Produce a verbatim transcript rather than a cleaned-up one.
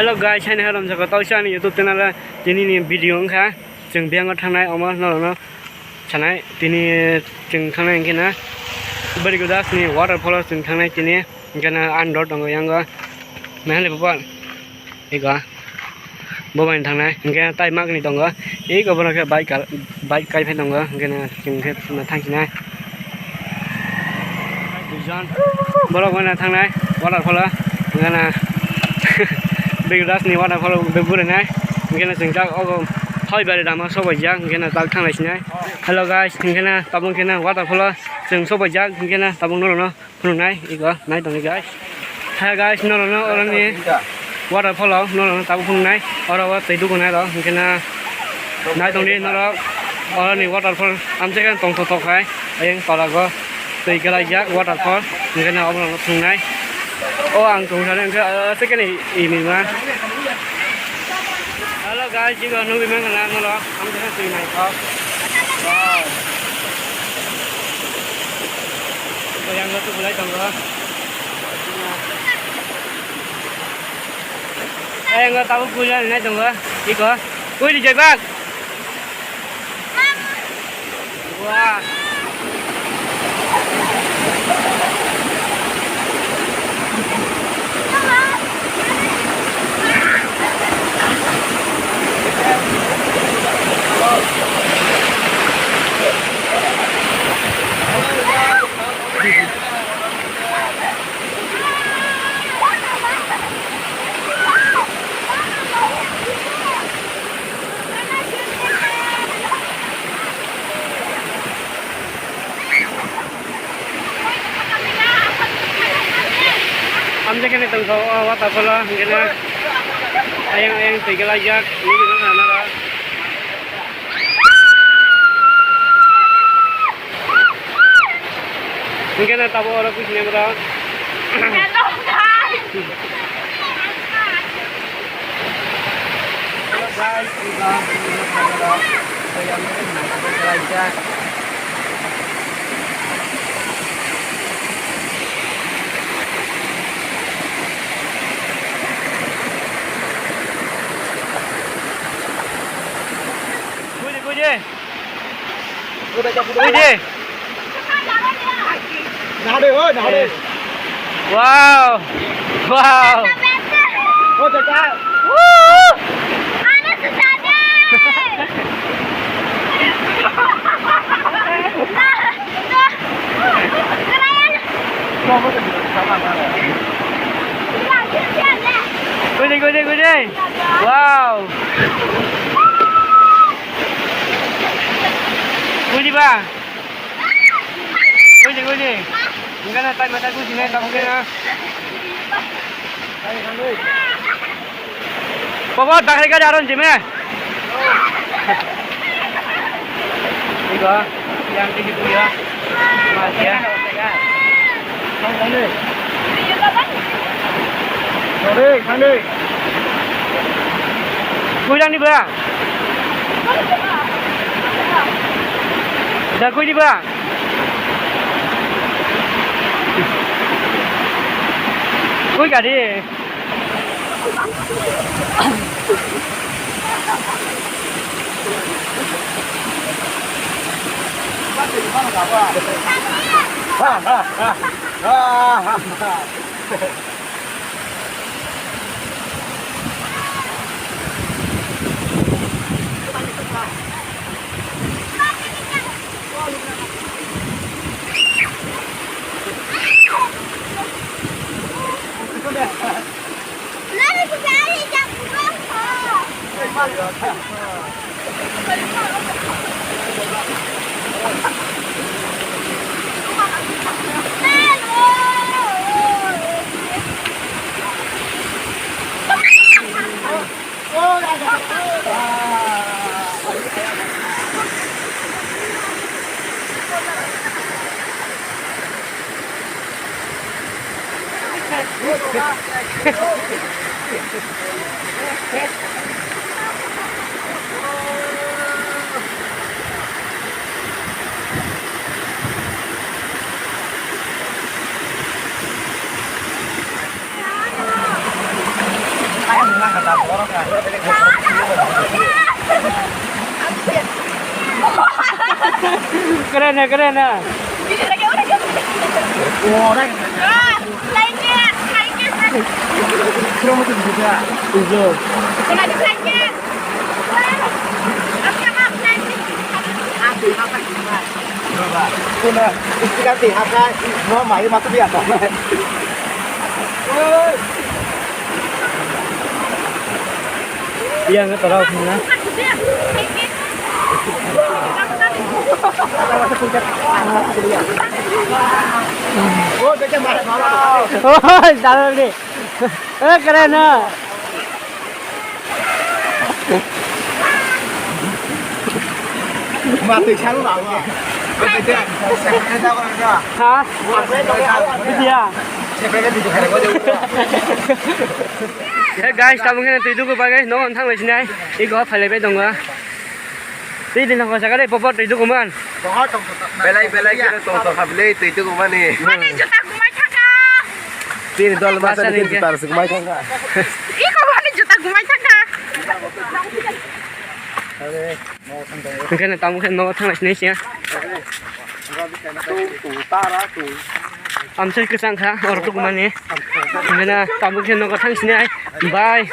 Hello guys, haini haram jaga tau sa ani YouTube channel o tini ni video wngkha. Chwng biyang o thangnai omo norok no sanai tini chwng thangnai hwnkhe na Barigodas ni waterfall o chwng thangnai tini hwnkhe na andro tongo yango nahale baba ego. Bo bai thangnai hwnkhe tai magni tongo. Ego bono khe bike kal-, bike kai phai tongo hwnkhe na chwng khe thangsinai. Borok bai thangnai waterfall o hwnkhe na Barigodas ni waterfall o bwrwi nai hwnkhe na chwng jak ogo Hoibari lama sobaijak hwnkhe na tak thanglai sinai. Hello guys, hwnkhe na tabuk hwnkhe na waterfall o chwng sobaijak hwnkhe na tabuk norok no phunuknai ego nai tongdi guys. Hai guys, norok no oroni waterfall o norok no tabuk phunuknai oro o twi dukunai rok hwnkhe na nai tongdi norok oroni waterfall amchai khe tongthok thok hai ayang tola go twi kwlaijak waterfall hwnkhe na obo no phunuknai o ang tong thani hwnkhe o second ini ma. Hello guys, ego nugwi mankha na norok amchai khe twi naithok. Wow. Yang tu bulai tongo. Ayang tabuk bulai nai tongo. Iko. Koi di jebak. Wah. Amjak khe tongkha o waterfall o, hwnkhe na ayang ayang twi kwlaijak, nini no sana ba. Hwnkhe na tabuk oro kuchini borok. Hello, guys. Hello, guys. Koi de, koi de. Koi de. Nahade, oi, nahade. Wow. Wow. Woo. Koi de, koi de, koi de. Wow. Koi de ba. Koi de, koi de. Enggak na, tai mata koi sini, tak mungkin na. Bobo, dakhai gari aron jeme. Iba, yang tinggi tu ya. Mas ya. Thangdi, thangdi. Koi langni ba? Da koi di ba? Koi gari? Keren ya, keren ya. Kuna, istikan ti hapna, no mai matu biasa. Iya, nggak tahu, mana. Oh, dia macam mana? Oh, tahu ni. Eh, keren, ha. Mati salu na. Ha? Iya. Hey guys, tabuk khe twi duku bagwi no thang lai sinai. Iko phalai bai tongo. Twi din thang jaga dei popo twi duku man. Belai belai khe tong tong kha belai twi duku mani. Mani juta gumai thangkha. Tini dol masa ni juta suk mai thangkha. Iko mani juta gumai thangkha. Hwnkhe no tamo khe nogo thang sinai siya. Amsai kwchang kha oro tukumani. Hwnkhe na tamo khe nogo thang sinai. Bye.